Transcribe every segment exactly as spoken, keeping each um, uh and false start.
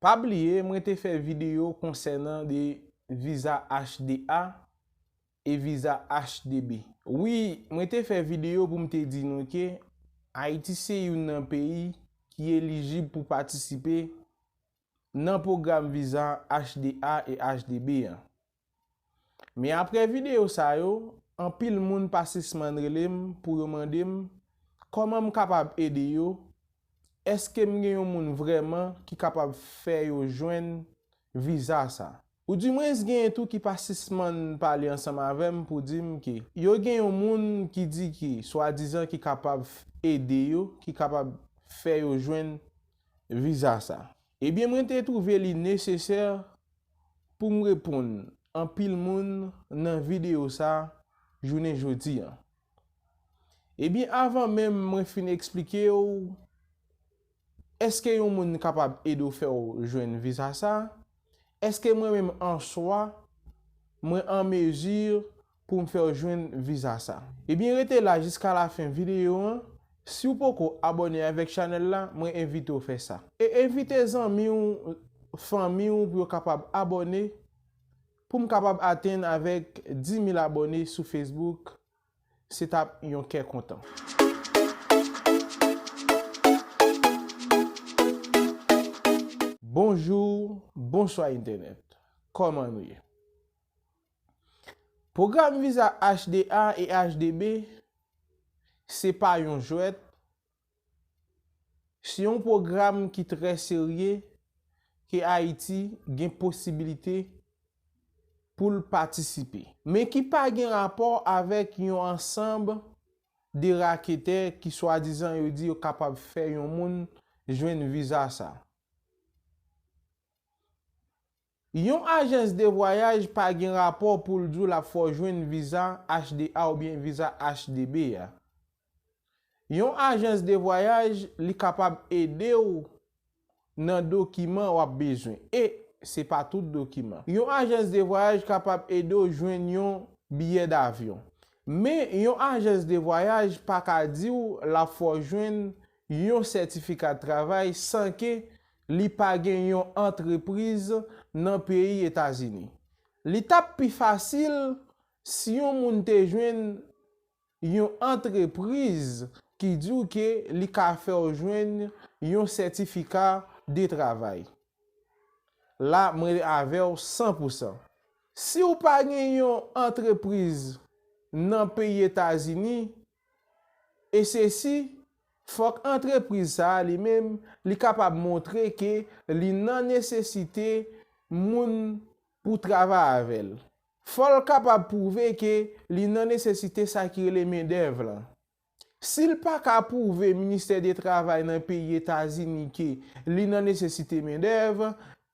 Pa bliye, mwen te fè videyo konsènan de viza H D A e viza H D B. Wi, mwen te fè videyo pou m te di nou ke Ayiti se youn nan peyi ki elijib pou patisipe nan pwogram viza H D A e H D B an. Men apre videyo sa yo, anpil moun pa sispann rele m pou yo mande m kòman m kapab ede yo, èske m gen yon moun vrèman ki kapab fè yo jwenn viza sa. Oudimwens genyen tou ki pa sispann pale ansanm avè m pou di m ke yo gen yon moun ki di ki swadizan ki kapab ede yo, ki kapab fè yo jwenn viza sa. Ebyen, mwen te twouve li nesesè pou m reponn anpil moun nan videyo sa jounen jodi an. Ebyen, avan menm mwen fin eksplike w, èske yon moun kapab ede w fè w jwenn viza sa? Èske mwen menm an swa, mwen an mezi pou m fè w jwenn viza sa? Ebyen, rete la jiska lafen videyo an. Si w poko abòne avèk chanèl la, mwen envite w fè sa. E envite zanmi w, fanmi w pou yo kapab abòne, pou m kapab atenn avèk dis mil abòne sou Facebook. Se t ap yon kè kontan. Bonjou, bonswa entènèt. Kòman nou ye? Pwogram viza H D A e H D B se pa yon jwèt, se yon pwogram ki trè serye ke Ayiti gen posibilite pou l patisipe, men ki pa gen rapò avèk yon ansanm de raketè ki swadizan yo di yo kapab fè yon moun jwenn viza sa. Yon ajans de vwayaj pa gen rapò pou l di w l ap fè w jwenn viza H D A oubyen viza H D B a. Yon ajans de vwayaj, li kapab ede w nan dokiman w ap bezwen. E se pa tout dokiman. Yon ajans de vwayaj kapab ede w jwenn yon biyè davyon. Men yon ajans de vwayaj pa ka di w l ap fè w jwenn yon sètifika travay san ke li pa gen yon antrepriz nan peyi Etazini. Li t ap pi fasil si yon moun te jwenn yon antrepriz ki di w ke li ka fè w jwenn yon sètifika de travay. La, mwen avè w san pou san. Si w pa gen yon antrepriz nan peyi Etazini, e sesi, fòk antrepriz sa a li menm, li kapab montre ke li nan nesesite moun pou travay avè l. Fò l kapab pwouve ke li nan nesesite sa ki rele mendèv lan. Si l pa ka pwouve Ministè de Travay nan peyi Etazini ke li nan nesesite mendèv,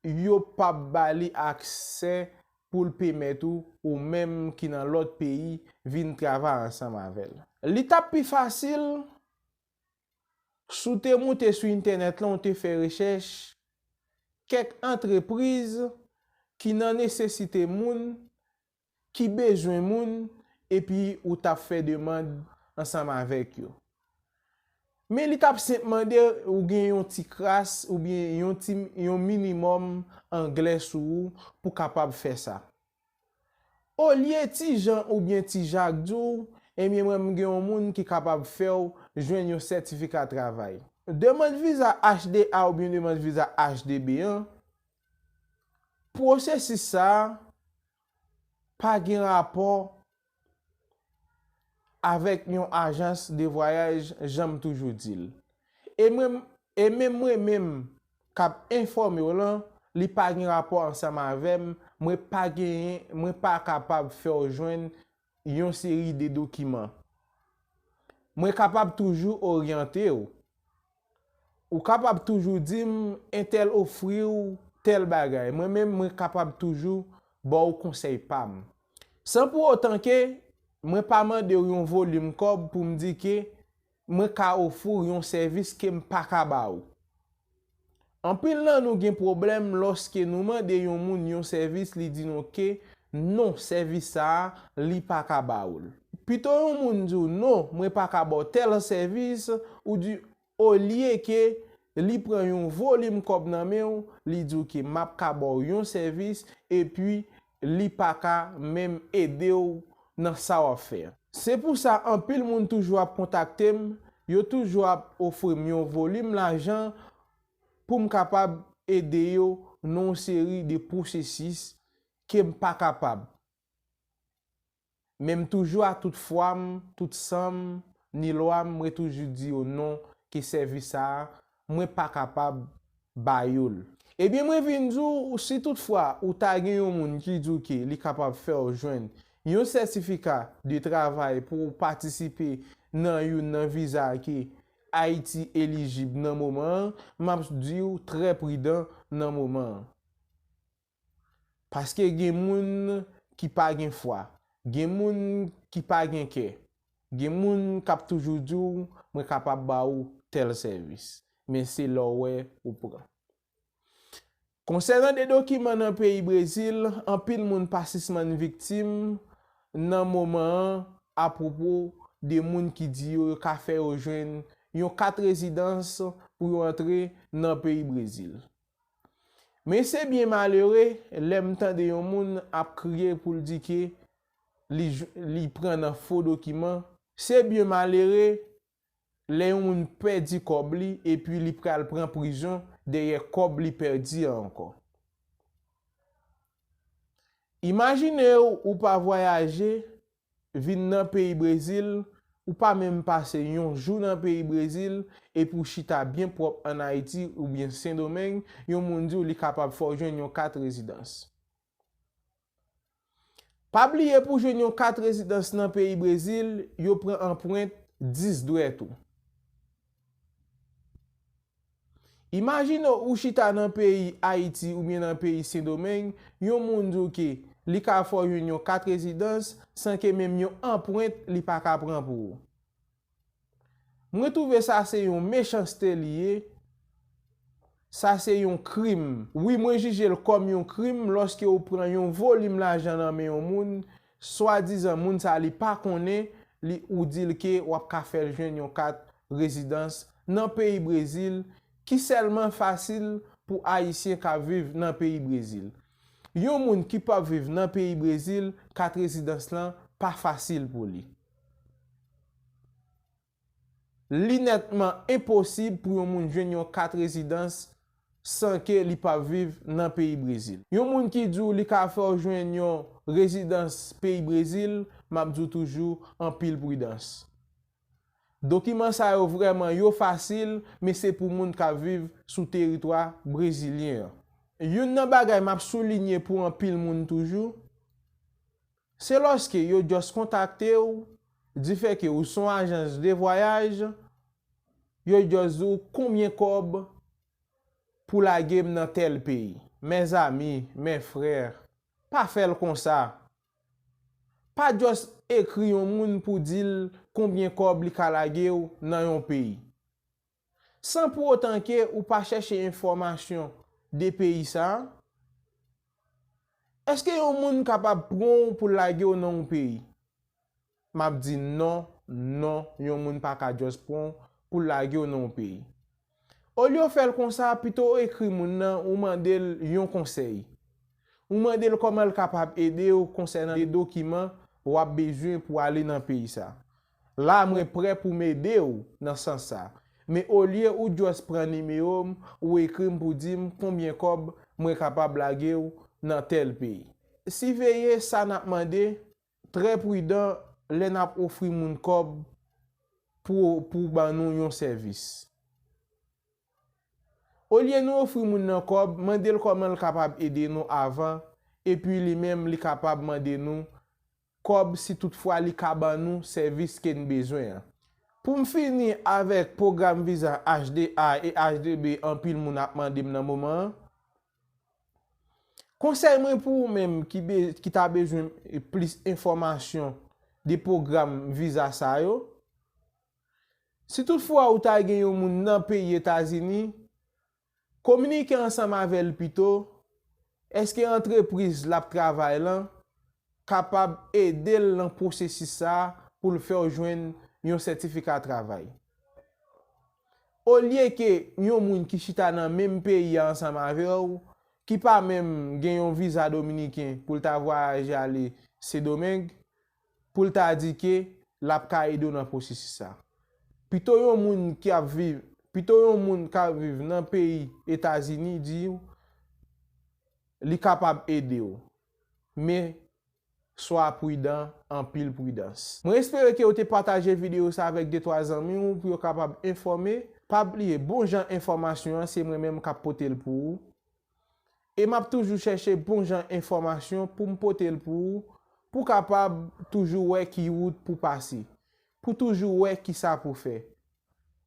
yo p ap ba li aksè pou l pèmèt ou, ou menm ki nan lòt peyi, vin travay ansanm avè l. Li t ap pi fasil si w te moute sou entènèt lan, w te fè rechèch kèk antrepriz ki nan nesesite moun, ki bezwen moun, epi ou t ap fè demann ansanm avèk yo. Men li t ap senp mande ou gen yon ti kras oubyen yon ti, yon minimòm anglè sou ou pou kapab fè sa. Olye ti Jan oubyen ti Jak di w, ebyen mwen m gen yon moun ki kapab fè w jwenn yon sètifika travay. Demann viza H D A oubyen demann viza H D B an, pwosesis sa a pa gen rapò avèk yon ajans de vwayaj, jan m toujou di l. E mwen, e menm mwen menm k ap enfòme w lan, li pa gen rapò ansanm avè m, mwen pa genyen, mwen pa kapab fè w jwenn yon seri de dokiman. Mwen kapab toujou oryante w. Ou kapab toujou di m entèl ofri w tèl bagay. Mwen menm, mwen kapab toujou ba w konsèy pa m. San pou otan ke mwen pa mande w yon volim kòb pou m di ke mwen ka ofri w yon sèvis ke m pa ka ba ou. Anpil nan nou gen pwoblèm lòske nou mande yon moun yon sèvis, li di nou ke non, sèvis sa a, li pa ka ba ou l. Pito yon moun di w non, mwen pa ka ba w tèl sèvis, ou di olye ke li pran yon volim kòb nan men w, li di w ke m ap ka ba w yon sèvis, epi li pa ka menm ede w nan sa w ap fè a. Se pou sa anpil moun toujou ap kontakte m, yo toujou ap ofri m yon volim lajan pou m kapab ede yo nan yon seri de pwosesis ke m pa kapab. Men m toujou a tout fwa m, tout san m, ni lwa m, mwen toujou di yo non, ke sèvis sa a, mwen pa kapab ba yo l. Ebyen, mwen vin di w, si toutfwa ou ta gen yon moun ki di w ke li kapab fè w jwenn yon sètifika de travay pou w patisipe nan youn nan viza ke Ayiti elijib nan moman an, m ap di w trè pridan nan moman an. Paske gen moun ki pa gen fwa, gen moun ki pa gen kè, gen moun k ap toujou di w, mwen kapab ba ou tèl sèvis, men se lè w wè ou pran. Konsènan de dokiman nan peyi Brezil, anpil moun pa sispann viktim nan moman an apwopo de moun ki di yo, yo ka fè yo jwenn yon kat rezidans pou yo antre nan peyi Brezil. Men se byen malere lè m tande yon moun ap kriye pou l di ke li, li pran nan fo dokiman. Se byen malere lè yon moun pèdi kòb li epi li pral pran prizon dèyè kòb li pèdi a ankò. Imajine w ou pa vwayaje vin nan peyi Brezil, ou pa menm pase yon jou nan peyi Brezil, epi w chita byen pwòp ann Ayiti oubyen Sendomeng, yon moun di w li kapab fè w jwenn yon kat rezidans. Pa bliye pou jwenn yon kat rezidans nan peyi Brezil, yo pran anprent dis dwèt ou. Imajine w ou chita nan peyi Ayiti oubyen nan peyi Sendomeng, yon moun di w ke li ka fè w jwenn yon kat rezidans san ke menm yon anprent li pa ka pran pou ou. Mwen twouve sa se yon mechanste li ye, sa se yon krim. Wi, mwen jije l kòm yon krim lòske ou pran yon volim lajan nan men yon moun, swadizan moun sa li pa konnen, li, ou di l ke w ap ka fè l jwenn yon kat rezidans nan peyi Brezil, ki sèlman fasil pou Ayisyen k ap viv nan peyi Brezil. Yon moun ki p ap viv nan peyi Brezil, kat rezidans lan pa fasil pou li. Li nètman enposib pou yon moun jwenn yon kat rezidans san ke li p ap viv nan peyi Brezil. Yon moun ki di w li ka fè w jwenn yon rezidans peyi Brezil, m ap di w toujou anpil pridans. Dokiman sa yo vrèman yo fasil, men se pou moun k ap viv sou teritwa brezilyen an. Youn nan bagay m ap soulinye pou anpil moun toujou, se lòske yo just kontakte w, difè ke ou se yon ajans de vwayaj, yo just di w konbyen kòb pou lage m nan tèl peyi. Mezanmi, mes frères, pa fè l konsa. Pa just ekri yon moun pou di l konbyen kòb li ka lage w nan yon peyi. San pou otan ke ou pa chèche enfòmasyon de peyi sa a. Èske yon moun kapab pran w pou l lage w nan yon peyi? M ap di non, non, yon moun pa ka just pran w pou l lage w nan yon peyi. Olye w fè l konsa, pito w ekri moun nan, ou mande l yon konsèy. Ou mande l kòman l kapab ede w konsènan de dokiman w ap bezwen pou ale nan peyi sa. La, mwen prè pou m ede w nan sans sa. Men olye ou just pran nimewo m, ou ekri m pou di m konbyen kòb mwen kapab lage w nan tèl peyi. Siveye sa n ap mande, trè pridan lè n ap ofri moun kòb pou, pou ban nou yon sèvis. Olye nou ofri moun nan kòb, mande l kòman l kapab ede nou avan, epi li menm li kapab mande nou kòb si toutfwa li ka ban nou sèvis ke n bezwen an. Pou m fini avèk pwogram viza H D A e H D B anpil moun ap mande m nan moman an, konsèy mwen pou ou menm ki be-, ki ta bezwen plis enfòmasyon de pwogram viza sa yo, si toutfwa ou ta gen yon moun nan peyi Etazini, kominike ansanm avè l pito, èske antrepriz l ap travay lan kapab ede l nan pwosesis sa a pou l fè w jwenn yon sètifika travay. Olye ke yon moun ki chita nan menm peyi a ansanm avè w, ki pa menm gen yon viza dominiken pou l ta vwayaje ale Sendomeng, pou l ta di ke l ap ka ede w nan pwosesis sa. Pito yon moun ki ap viv, pito yon moun k ap viv nan peyi Etazini di w li kapab ede w. Men swa pridan, anpil pridans. Mwen espere ke w te pataje videyo sa avèk de twa zanmi w pou yo kapab enfòme. Pa bliye, bon jan enfòmasyon an se mwen menm k ap pote l pou ou. E m ap toujou chèche bon jan enfòmasyon pou m pote l pou ou, pou w kapab toujou wè ki wout pou pase, pou toujou wè kisa pou fè.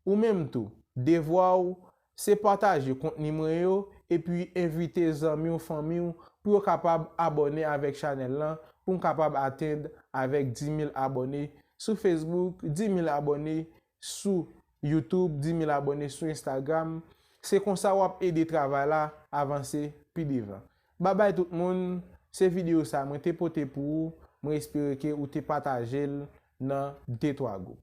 Ou menm tou, devwa w se pataje kontni mwen yo epi envite zanmi w, fanmi w pou yo kapab abòne avèk chanèl lan, pou m kapab atenn avèk dis mil abòne sou Facebook, dis mil abòne sou YouTube, dis mil abòne sou Instagram. Se konsa w ap ede travay la avanse pi devan. Babay tout moun, se videyo sa mwen te pote pou ou. Mwen espere ke ou te pataje l nan de twa gwoup.